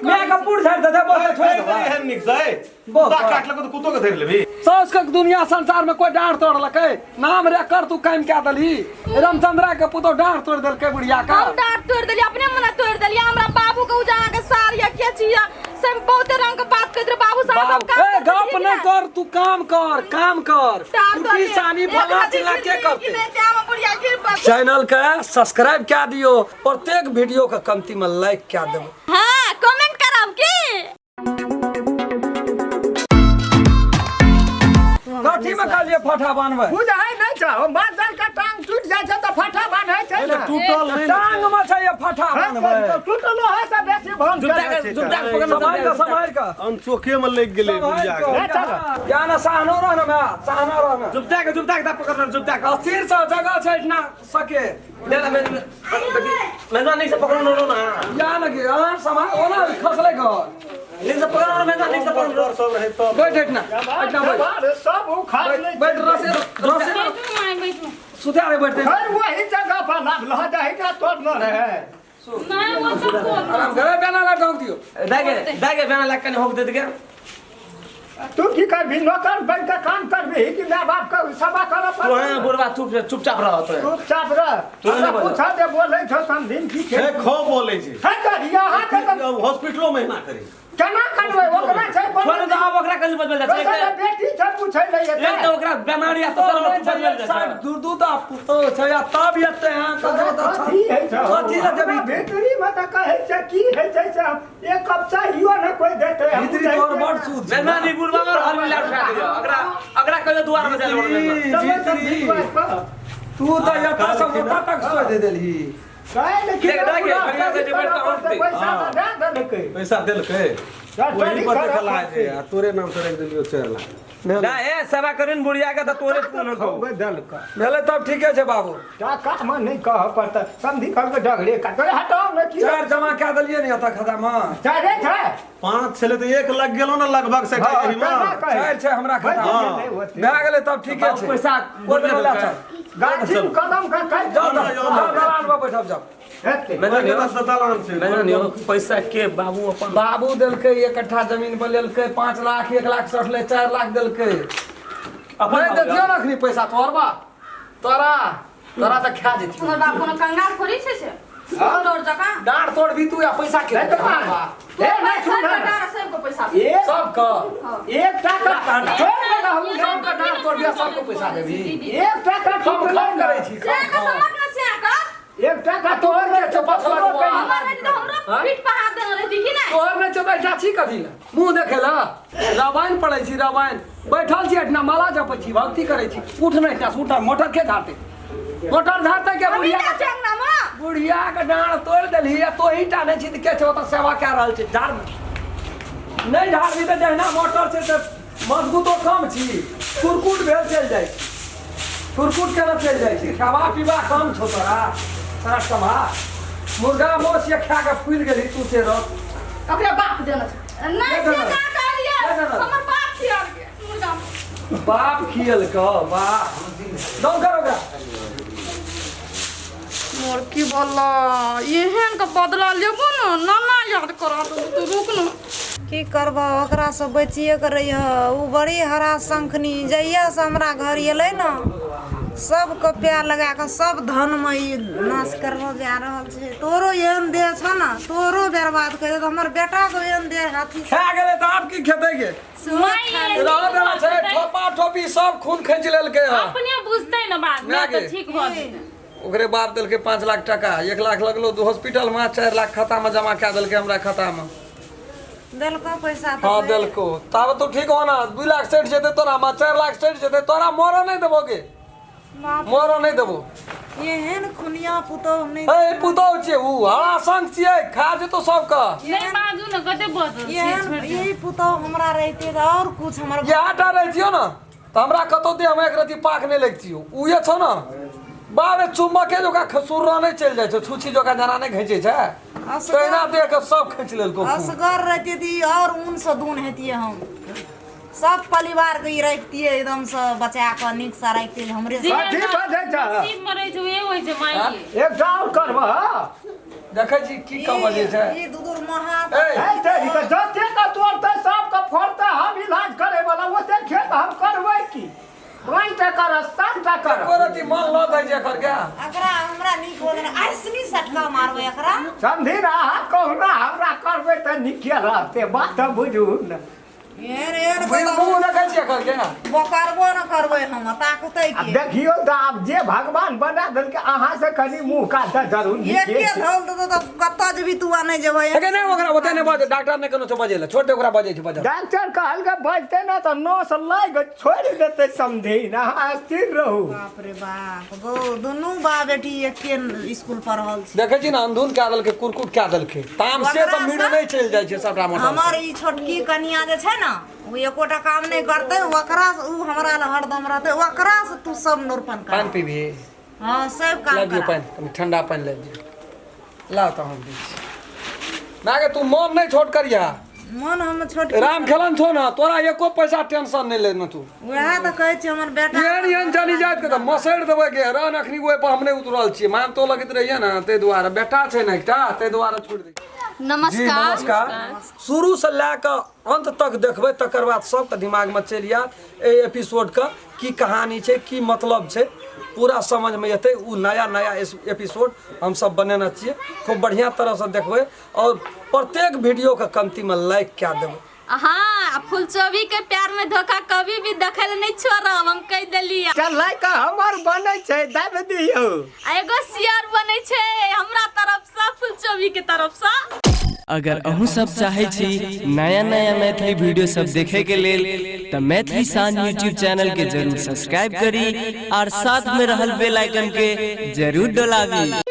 माय के पूर झाड़ि देतै बोलतै छोड़ि देबै एहन नीक से बहुत कुत्ता काटलक तऽ कुत्तो के धरि लेबही। साउस के दुनिया संसार में कोई डांट तोड़लकै नाम रे कर तू काम क्या दलही रामचंद्रा के पुतो डांट तोड़ देलकै बुढ़िया का। हम डांट तोड़ देलियै, अपने मने तोड़ देलियै। हमरा बाबू के उजा के सार या के छिया से बहुते रंग के बात कहैत रहे बाबू साहब। सब काम ए गप नहीं कर तू, काम कर, काम कर। कुर्सी सानी फला चिल्ला के करते। चैनल के सब्सक्राइब क्या दियो, प्रत्येक वीडियो के कमती में लाइक क्या देबो। हां कमेंट करब की कथी में कहलिए फटा बान्हबै? बुझाइ नहि छौ, माल के टांग टूटि जाइ छै तऽ फटा बान्है छै ने। टूटल नहि। टांग में छै ये फटा बान्हबै। टूटलो है से बेसी भंग करै छै। सम्हारि कऽ, सम्हारि कऽ। अनचोके में लागि गेलै बुढ़िया के। या ना सहनो रह ना मैं, सहनो रह ना। जुबता के, जुबता के दा पकड़, जुबता के। अस्थिर से जगह छै इतना सके। ले ले मैं मैं नहीं से पकड़ो नो ना। या ना कि हां समा ओना खसले घर। नहीं से पकड़ो ना, मैं नहीं से पकड़ो। सब रहे तब। बैठ इतना, इतना बैठ। सब उखाड़ लै। बैठ रसे रसे। बैठू माय, बैठू। सुते रे बैठते। फिर वही जगह पर लाभ लह जाए का तोड़ न रहे। नहीं वो सब तोड़। आराम करे बेना ला ढोक दियो। दागे दागे बेना लग कने होक दे दे। तू की करबी? नौकर बन के काम करबी कि माय बाप के सेवा करऽ तो है बुढ़वा, चुप चुपचाप रह तो। चुपचाप रह। तू नहीं बोल। पूछा दे बोलै छौ समधिन की हे खो बोलै छै। है करिया हां के तऽ हॉस्पिटलो में एना करी। केना करबै? ओकरा छै कोनो छोड़ दे आब ओकरा कल बदल जाय दोसर छै। बेटी छै पूछै ले एक तऽ ओकरा बीमारी आ तो तो नहीं बदल छै जाय साठ छै। दूर दूर दा पुतो छै या तब एते हां ककरो तऽ कथी होइ छै? कथी लए देबी? भीतरी में तऽ कहै छै की होइ छै से एक कप चाहियो ने कोई देतै। हम भीतरी दै तोहर छियै बड़ ने। सूद छै। मेहमान ई बुढ़वा और हर मिला उठा दियो। अगरा अगरा कहियो दुआर में जाय भीतरी, चलै सब भीतरी। भीतरी पर। तू तऽ एतऽ से ओतऽ तक सोच दे देलही। काल्हि देख, देख, बढ़िया से डिबेट तऽ होतै। पैसा तऽ दए देलकै। पैसा देलकै वही पर देखला जे आ तोरे नाम से राखि देलियौ 4 लाख। ना ए सेवा करिन बुढ़िया के तऽ तोरे फोन होतौ। देलकै भेलै तब ठीके छै बाबू। टाका मे नहि कहऽ पड़तै। समधी कहलकै डगरे काट हटाउ ने की चारि जमा कए देलियै ने एतऽ खाता मे। चारे छै। 5 छलै तऽ 1 लग गेलौ ने लगभग से एहिमे। चारि छै हमरा खाता मे। भए गेलै तब ठीके छै। पैसा ओहि दिना लए चल। गाछी कदम के काटि जाउ तऽ जाउ दलान पर बैठब जाउ। हेतै। दलान छै। पैसा के बाबू अपन बाबू देलकै 1 कट्ठा जमीन पर लेलकै 5 लाख, 1 लाख सठलै, 4 लाख देलकै। अपन नहि देतियौ ने अखनी पैसा तोहर बा तोरा तोरा तऽ खा जेतियौ। हमर बाप कोनो कंगाल थोड़ी छै से तोड़ जकाँ। डाँड़ तोड़ भी तू या पैसा के नहि तऽ बा। तू ए, नहि पैसा सुन ने। कटा सबको पैसा। सबके एक टाका छोड़ देना हम। सबके डाँड़ तोड़ दिया सबके पैसा देबही। एक टाका हम टूटलै खम ने। करै छी से खम के खम। समझ में से का एक टाका तोहर के छौ पछुआ तोहर हमर रहती तऽ हमरो पीठ पर हाथ देने रहती कि नहि? तोहर नहि छौ तऽ एहिठा छी कथी लए? मुँह देखै लए रामायण पढ़ै छी रामायण बैठल छी एहिठिना माला जपै छी भक्ति करै छी। उठ नहि एहिठिना से उठ, मोटर के झाड़तै? मोटर झाड़तै के? अभी बुढ़िया जा छै अंगना मे। बुढ़िया के डाँड़ तोड़ि देलही आ तोही टा नहि छी तऽ के छै ओतऽ सेवा कए रहल छै? झाड़ नहि झाड़बही तऽ जहिना मोटर छै तऽ मजबूतो कम छी कुरकुट भेल चलि जाइ छै। कुरकुट केना चलि जाइ छै? खाबा पीबा कम छौ तोरा साँठ सभा मुर्गा माछ ये खा कऽ फुलि गेलही तू से रह। ओकरे बाप देने छै। नहि से देने। का कहलियै? के देने? हमर बाप खियालकै मुर्गा। बाप खियलकौ बाप दौड़ कर ओकरा। मोर की बोला एहन के बदला लेबो न नाना याद करा देबो तू रुक न। की करबह, ओकरासँ बचिए कऽ रहिह। ओ बड़ी हरा शंखनी जहियासँ हमरा घर एलै ने सबके पैर लगा कऽ सब धनमे ई नाश करलो जा रहल छै। तोरो एहन देह छौ ने तोरो बर्बाद करि देतौ। हमर बेटाके एहन देह हाथी खा गेलै तऽ आब की खेतै गे? सेहो खा लेतै। रह देना छै ठोपा ठोपी सब खून खींच लेलकै हँ। अपने बुझतै ने बाद में माय तऽ गे। ठीक भऽ जेतै। ओकरे बाप देलकै 5 लाख टाका, 1 लाख लगलो दू हॉस्पिटल में, 4 लाख खाता में जमा कए देलकै हमरा खाता में। देलकौ पैसा तऽ हाँ देलको। तब तू ठीक हो ना, 2 लाख सठि जेतै तोरा में, 4 लाख सठि जेतै तोरा, मरऽ नहि देबो गे। बाप मरऽ नहि देबो। एहन खुनिया पुतोह नहि। ए पुतोह छियै उ हरा संग छियै खा जेतो सबके। नहि बाजू ने कते बजल छियै, एहन छोड़ि दियौ। यही पुतोह हमरा रहिते तऽ आओर कुछ हमर। इएह टा रहितियौ ने तऽ हमरा कतौ देह में एक रत्ती पाक नहि लगितियौ। उहे छौ ने बाप रे चुम्बके जोका खसुर्रा नहि चलि जाइ छौ, छुच्छी जोका जेना नहि घिचै छै तहिना देह के सब खींच लेलकौ खून। असगर रहितियै तऽ ई आओर ऊनसँ दून हेतियै। हम सब परिवार के ई रखतियै एकदमसँ बचा कऽ नीकसँ राखितियै हमरे जे कथी बजै छह? नसीब में रहै छै उहे होइ छै माय एकटा आओर करबह? देखै छी की कम बजै छै। ई दू दूर महा ए है ते का एको कर रति मन लऽ दै छै एकर गे। एकरा हमरा नीक होल ने ऐसनी सटका मारबै एकरा। समझी ना, अहाँ कहुना हमरा करबै तऽ नीके रहतै, बात तऽ बुझू ने। एहन एहन बुझ मुँह देखै छियै एकर गे। बोकरबो न करबै हम, ताकतै आब के। देखियौ तऽ आब जे भगवान बना देलकै, अहाँ से कनि मुँह कात तऽ जरूर नीके एके छै। धौल देतौ तऽ कतऽ जेबही तू आ नहि जेबै। एके नहि ओकरा ओते नहि बजै, डॉक्टर नहि कोनो छै बजै लए, छोड़ दे ओकरा, बजै छै बजै। डॉक्टर कहलकै बजतै ने तऽ नस लागि छोड़ि देतै। समझी ने, अहाँ स्थिर रहू। बाप रे बाप गो, दुनू बा बेटी एके स्कूल पढ़ल छै। देखै छी ने, अंधुन कए देलकै, कुरकुट कए देलकै, तामसे तऽ मीड़ नहि चलि जाइ छै सबटा मोटर। हमर ई छोटकी कनिया जे छै ने, ओ एकोटा काम नहि करतै। ओकरा से उ हमरा लए हरदम रहतै, ओकरा से तू सब नोरपन कर। पानि पीबही? हँ, सब काम ला दियौ। करा। पानि, कनि ठंडा पानि ला दियौ। लाउ तऽ हम दै छी। माय गे, तू मन नहि छोट करिहा। मन हम छोट राम खेलन छौ ने, तोरा एको पैसा टेंशन नहि लेने तू। वएह तऽ कहै छी, हमर बेटा एहन एहन चलि जाइत के तऽ मसैड़ देबै गे। रहन अखनी ओहि पर हम नहि उतरल छियै, मान तो लगैत रहिए ने, ताहि दुआरे बेटा छै ने एकटा, ताहि दुआरे छोड़ि दै जी। नमस्कार। नमस्कार। शुरूसँ लए कऽ अन्त तक देखबै, तकर बाद सबके दिमागमे चलि आयत एहि एपिसोडके की कहानी छै, की मतलब छै, पूरा समझमे एतै। ओ नया नया एपिसोड हमसब बनेने छियै, खूब बढ़िआँ तरहसँ देखबै आओर प्रत्येक वीडियोके कमतीमे लाइक कए देबै। हाँ, फुलचोबी के प्यार में धोखा कभी भी देखै लए नहीं छोड़ब, हम कहि देली। चल कऽ हमर बनै छै, दाबि दियौ। आ एगो शेयर बनै छै हमरा तरफ से, फुलचोबी के तरफ से। अगर अहूँ सब चाहै छी नया नया मैथिली वीडियो सब देखे के लेल तऽ मैथिली शान यूट्यूब चैनल के जरूर सब्सक्राइब करी और साथ में रहल बेल आइकन के जरूर डोलाबी।